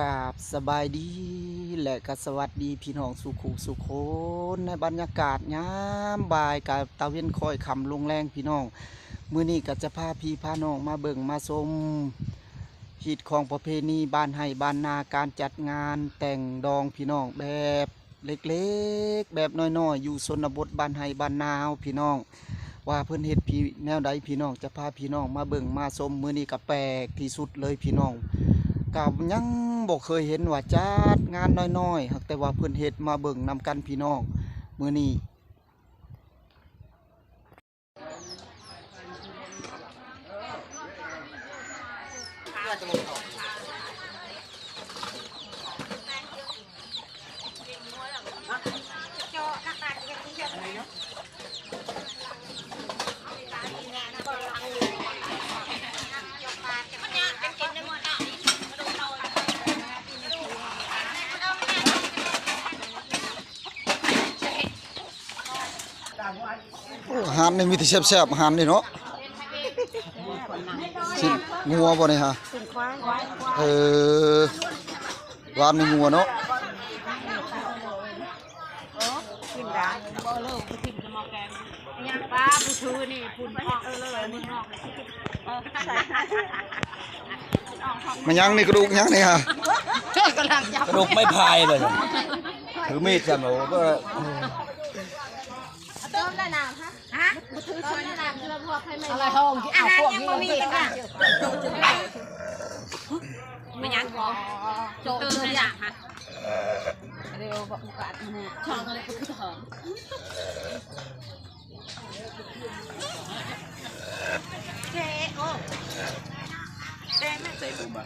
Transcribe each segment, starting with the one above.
ກາບສະບາຍດີ ແລະ ກະສະຫວັດດີພີ່ນ້ອງສູ່ຄູ່ສູ່ຄົນ ໃນບັນຍາກາດຍາມບ່າຍ ກະຕາເວັນຄ້ອຍຄ່ຳລົງແລງພີ່ນ້ອງ. ມື້ນີ້ກະຈະພາພີ່ພານ້ອງມາເບິ່ງມາຊົມຮີດຄອງປະເພນີບ້ານໄຮ່ບ້ານນາ ການຈັດງານແຕ່ງດອງພີ່ນ້ອງ ແບບເລັກໆ ແບບນ້ອຍໆ ຢູ່ຊົນນະບົດບ້ານໄຮ່ບ້ານນາເຮົາພີ່ນ້ອງ. ວ່າເພິ່ນເຮັດພີ- ແນວໃດພີ່ນ້ອງ ຈະພາພີ່ນ້ອງມາເບິ່ງມາຊົມ. ມື້ນີ້ກະແປກທີ່ສຸດເລີຍພີ່ນ້ອງ ກະຍັງບໍ່ເຄີຍເຫັນວ່າຈັດງານນ້ອຍໆ ຫາກແຕ່ວ່າເພິ່ນເຮັດ. ມາເບິ່ງນຳກັນພີ່ນ້ອງ ມື້ນີ້. ໂອ້ ອາຫານນີ້ມີແຕ່ແຊບໆ ອາຫານນີ້ເນາະ. ຊີ້ນງົວບໍ່ນີ້ຮະ? ຊີ້ນຄວາຍ. ເອີ ວານນີ້ງົວເນາະ. ໂອ້ ກິນໄດ້ບໍ່ເລີກ ກິນຈະມາແກງ. ຍັງປາຜູ້ຖືນີ້ ພຸ້ນອອກເລີຍ ມືນອກ. ເອີ ໃສ່ ແມ່ນຫຍັງນີ້ ກະດູກຫຍັງນີ້ຮະ? ກຳລັງຈັບ ກະດູກໄມ້ພາຍເລີຍ ຖືມີດຊ້ຳ. ໂອ້ ກະ ເຕີມແລ້ວນະ. ຮະ? ບໍ່ຖືຊ້ອນນະ ຄືວ່າພວກໃຜແມ່ນ ອາຫານຍັງບໍ່ມີຈັກຢ່າງ. ແມ່ນຫຍັງກໍໂຈະເຕີມແລ້ວນະ. ຮະ? ເດີ ບໍ່ປະກາດນະ ຊ່ອງເລີຍຄືທອງ.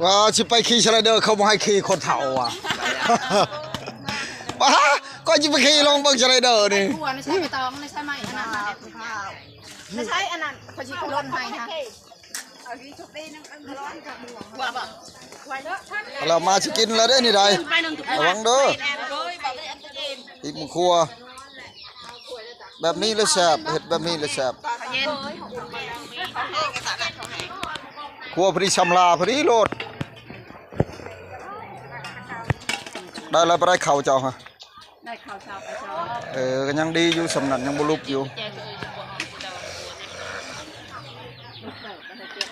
ວ່າຊິໄປຂີ່ສະໄລເດີ ເຂົາບໍ່ໃຫ້ຂີ່ ຄົນເຖົ້າວ່າ. ວ່າ ຂ້ອຍຊິໄປຂີ່ລອງເບິ່ງສະໄລເດີນີ້. ໃສ່ອັນນັ້ນ ຂ້ອຍຊິລົດໃຫ້. ເອົາແລ້ວ ມາຊິກິນແລ້ວເດ້ນີ້ໃດ. ລະວັງເດີ ອີກໝູ່ຄົວ. ແບບນີ້ລະແຊບ ເຮັດແບບນີ້ລະແຊບ. ຄົວພໍດີຊຳລາ ພໍດີໂລດ. ໄດ້ແລ້ວ ບໍ່ໄດ້ເຂົ້າເຈົ້າຮະ? ໄດ້ເຂົ້າເຈົ້າໄປຊອບ. ເອີ ກະຍັງດີຢູ່ ຊ່ຳນັ້ນຍັງບໍ່ຫຼຸບຢູ່.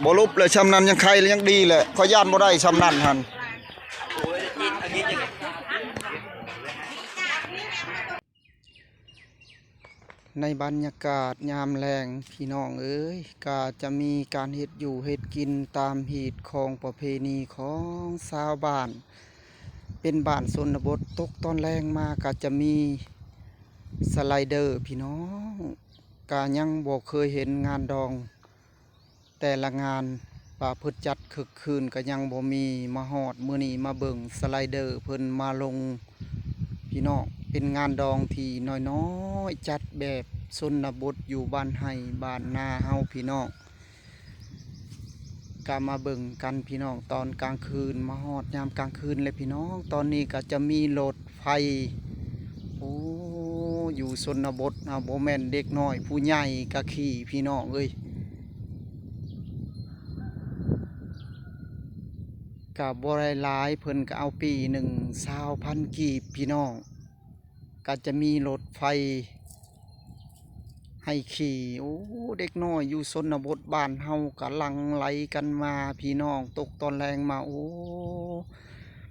ບໍ່ຫຼຸບແຫຼະ ຊ່ຳນັ້ນຍັງໄຄ ຍັງດີແຫຼະ. ຂ້ອຍຢ້ານບໍ່ໄດ້ຊ່ຳນັ້ນຫັ້ນ. ໃນບັນຍາກາດຍາມແລງພີ່ນ້ອງເອີຍ ກະຈະມີການເຮັດຢູ່ເຮັດກິນຕາມຮີດຄອງປະເພນີຂອງຊາວບ້ານ ເປັນບ້ານຊົນນະບົດ. ຕົກຕອນແລງມາກະຈະມີສະໄລເດີພີ່ນ້ອງ. ກະຍັງບໍ່ເຄີຍເຫັນງານດອງ ແຕ່ລະງານວ່າເພິ່ນຈັດຄຶກຄື້ນກະຍັງບໍ່ມີ. ມາຮອດມື້ນີ້ມາເບິ່ງສະໄລເດີເພິ່ນມາລົງພີ່ນ້ອງ. ເປັນງານດອງທີ່ນ້ອຍໆ ຈັດແບບຊົນນະບົດຢູ່ບ້ານໄຮ່ບ້ານນາເຮົາພີ່ນ້ອງ. ກະມາເບິ່ງກັນພີ່ນ້ອງ ຕອນກາງຄືນ. ມາຮອດຍາມກາງຄືນແລ້ວພີ່ນ້ອງ. ຕອນນີ້ກະຈະມີລົດ ໄຟ. ໂອ້ ຢູ່ຊົນນະບົດເຮົາ ບໍ່ແມ່ນເດັກນ້ອຍຜູ້ໃຫຍ່ກະຂີ່ພີ່ນ້ອງເອີຍ. ກະບໍ່ໄດ້ຫຼາຍ ເພິ່ນກະເອົາປີໜຶ່ງຊາວພັນກີບພີ່ນ້ອງ. ກະຈະມີລົດໄຟໃຫ້ຂີ່. ໂອ້ ເດັກນ້ອຍຢູ່ຊົນນະບົດບ້ານເຮົາກະຫຼັ່ງໄຫຼກັນມາພີ່ນ້ອງ. ຕົກຕອນແລງມາ ໂອ້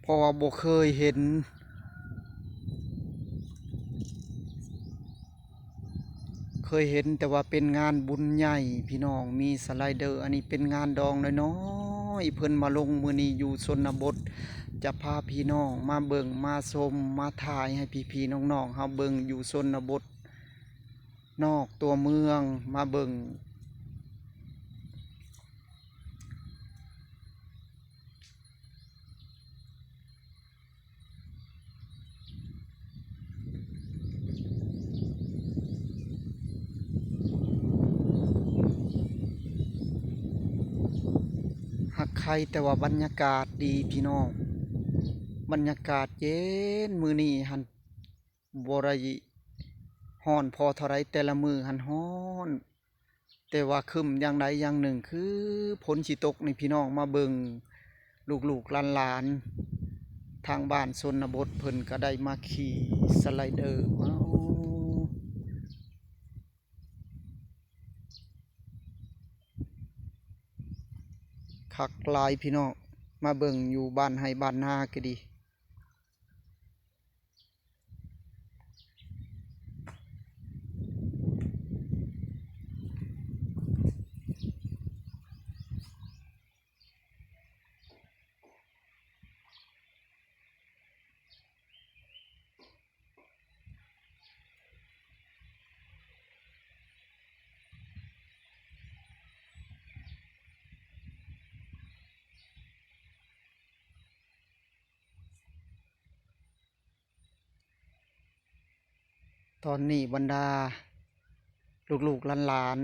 ເພາະວ່າບໍ່ເຄີຍເຫັນ ເຄີຍເຫັນແຕ່ວ່າເປັນງານບຸນໃຫຍ່ພີ່ນ້ອງ ມີສະໄລເດີ. ອັນນີ້ເປັນງານດອງນ້ອຍໆ ເພິ່ນມາລົງມື້ນີ້ຢູ່ຊົນນະບົດ. ຈະພາພີ່ນ້ອງມາເບິ່ງມາຊົມ ມາຖ່າຍໃຫ້ພີ່ໆ ນ້ອງໆ ເຮົາເບິ່ງຢູ່ຊົນນະບົດ ນອກຕົວເມືອງ ມາເບິ່ງ. ຫາກໄຄແຕ່ວ່າບັນຍາກາດດີພີ່ນ້ອງ ບັນຍາກາດເຢັນ. ມື້ນີ້ຫັ້ນ ບໍ່ໄດ້ຮ້ອນພໍເທົ່າໃດ ແຕ່ລະມື້ຫັ້ນຮ້ອນ ແຕ່ວ່າຄຶ້ມຢ່າງໃດຢ່າງໜຶ່ງ ຄືຝົນຊິຕົກນີ້ພີ່ນ້ອງ. ມາເບິ່ງລູກໆຫຼານ ທາງບ້ານຊົນນະບົດເພິ່ນກໍໄດ້ມາຂີ່ສະໄລເດີ. ວ້າວ ຄັກຫຼາຍພີ່ນ້ອງ, ມາເບິ່ງຢູ່ບ້ານໄຮ່ບ້ານນາກໍດີ. ຕອນນີ້ບັນດາລູກໆຫຼານ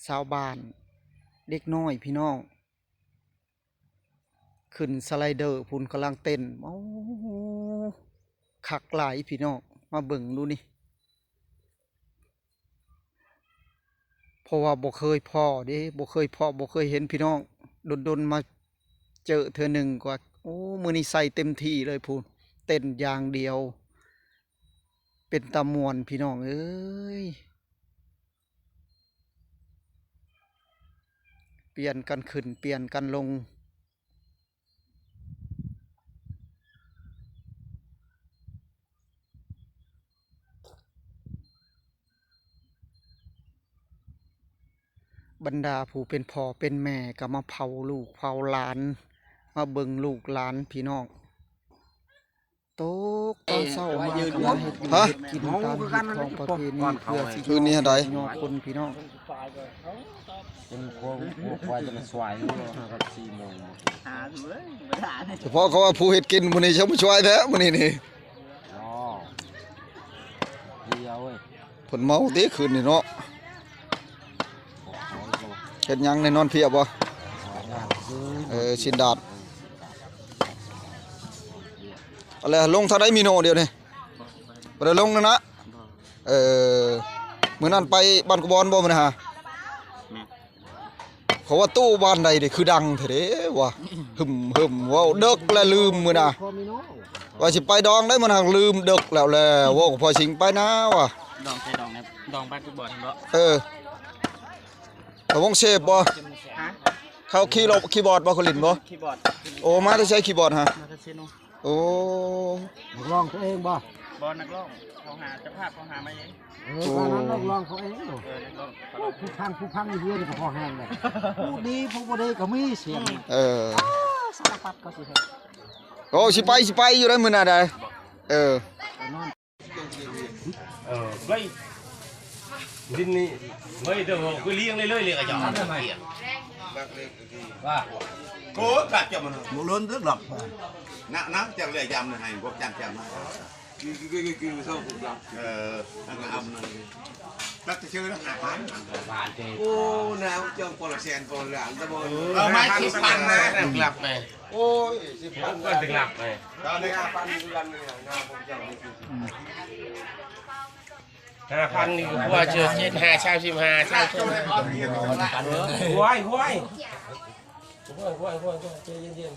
ໆ ຊາວບ້ານ ເດັກນ້ອຍພີ່ນ້ອງ ຂຶ້ນສະໄລເດີພຸ້ນ ກຳລັງເຕັ້ນ. ໂອ້ ຄັກຫຼາຍພີ່ນ້ອງ, ມາເບິ່ງດູນີ້. ເພາະວ່າບໍ່ເຄີຍພໍ້ເດ້, ບໍ່ເຄີຍພໍ້ ບໍ່ເຄີຍເຫັນພີ່ນ້ອງ, ດົນໆມາເຈີເທື່ອໜຶ່ງ. ກວ່າ ໂອ້ ມື້ນີ້ໃສ່ເຕັມທີ່ເລີຍພຸ້ນ, ເຕັ້ນຢ່າງດຽວ, ເປັນຕາມ່ວນພີ່ນ້ອງເອີຍ. ປ່ຽນກັນຂຶ້ນ ປ່ຽນກັນລົງ. ບັນດາຜູ້ເປັນພໍ່ເປັນແມ່ກໍມາເຝົ້າລູກເຝົ້າຫຼານ, ມາເບິ່ງລູກຫຼານພີ່ນ້ອງ. ຕົກຕອນເຊົ້າມາກໍມາເຮັດຢູ່ເຮັດກິນຕາມຮີດຄອງປະເພນີ ເພື່ອຊິ ຄືນນີ້ຫັ້ນໃດ ຍອກຄົນພີ່ນ້ອງ. ເປັນຄົວ ຄົວຄວາຍຈະມາຊ່ວຍຢູ່ ຫ້າກັບສີ່ໂມງ. ສະເພາະເຂົາວ່າຜູ້ເຮັດກິນມື້ນີ້ຊະມາຊ່ວຍແທ້ມື້ນີ້ນີ້. ອໍ ເພຍເວີຍ. ເພິ່ນເມົາຕິຄືນນີ້ເນາະ. ເຮັດຫຍັງແນ່ ນອນເພຍບໍ່? ເອີ ຊິນດາດ. ແລ້ວລົງທາງໃດມີໂນດຽວນີ້? ບໍ່ໄດ້ລົງນະນະ. ເອີ ມື້ນັ້ນໄປບ້ານກະບອນບໍ່ມື້ນະຫາ? ແມ່ນ. ເຂົາວ່າຕູ້ບ້ານໃດເດ ຄືດັງແທ້ເດວ່າ ຫຶມໆ ເວົ້າເດິກແລ້ວລືມມື້ນະ ວ່າຊິໄປດອງໄດ໋ ມັນຫາກລືມເດິກແລ້ວແຫຼະ. ເວົ້າກັບພໍ່ຊິງໄປນາວ່າ ດອງໃສດອງແນ່ ດອງບ້ານກະບອນບໍ່? ເອີ ລະວົງເສບບໍ່? ຮະ? ເຂົາຄີລົດຄີບອດບໍ່? ເຂົາຫຼິ້ນບໍ່? ຄີບອດ. ໂອ້ ມາແຕ່ໃສຄີບອດຫະ? ມາແຕ່ເຊໂນ. ໂອ້ ນັກຮ້ອງຕົວເອງບໍ່? ບໍ່ ນັກຮ້ອງເຂົາຫາ ເຈົ້າພາບເຂົາຫາມາເອງ. ເອີ ໂອ້ ຕອນນັ້ນນັກຮ້ອງເຂົາເອງ. ເອີ ນັກຮ້ອງເຂົາ ຜູ້ຟັງ ຜູ້ຟັງຢູ່ເຮືອນກໍພໍແຮງແລ້ວ ຜູ້ດີຜູ້ບໍ່ດີກໍມີສຽງ. ເອີ ສາລະພັດເຂົາຊິເຮັດ. ໂອ້ ຊິໄປ ຊິໄປຢູ່ໃດມື້ໜ້າໃດ. ເອີ ເອີ ເວີຍ ດິນນີ້ ເວີຍ ເດີ ຄືລ້ຽງເລີຍ ລ້ຽງອາຈານ. ວ່າ ໂກດກະຈະມັນ ບໍ່ລົ້ນເດີດອກ ນະ ນະ ຈັກເລີຍຍາມໃຫ້ ພວກຈັນ ຈັນມາ ເອີ ທັງອຳນັ້ນ ຕັກຈະເຊີນ ຫ້າພັນ. ໂອ້ ນາວ ເຈົ້າ ປອນລະແສນ ປອນລະລ້ານ ແຕ່ບໍ່ ເອີ ມາ ສິບພັນ ນະ ກະລັບໄປ. ໂອ້ຍ ສິບພັນ ກໍຈະກັບໄປ ຕອນນີ້ ຫ້າພັນ ຄືກັນນີ້ນະ ພວກເຈົ້ານີ້ ຫ້າພັນນີ້ ກະຜົວເຈີ ເຈັດຫ້າ ຊາວ ຊາວ ຊາວ ຫ້າ. ຫ້ວຍ ຫ້ວຍ ຫ້ວຍ ຫ້ວຍ ໃຈເຢັນ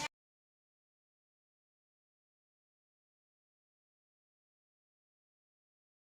ໆ.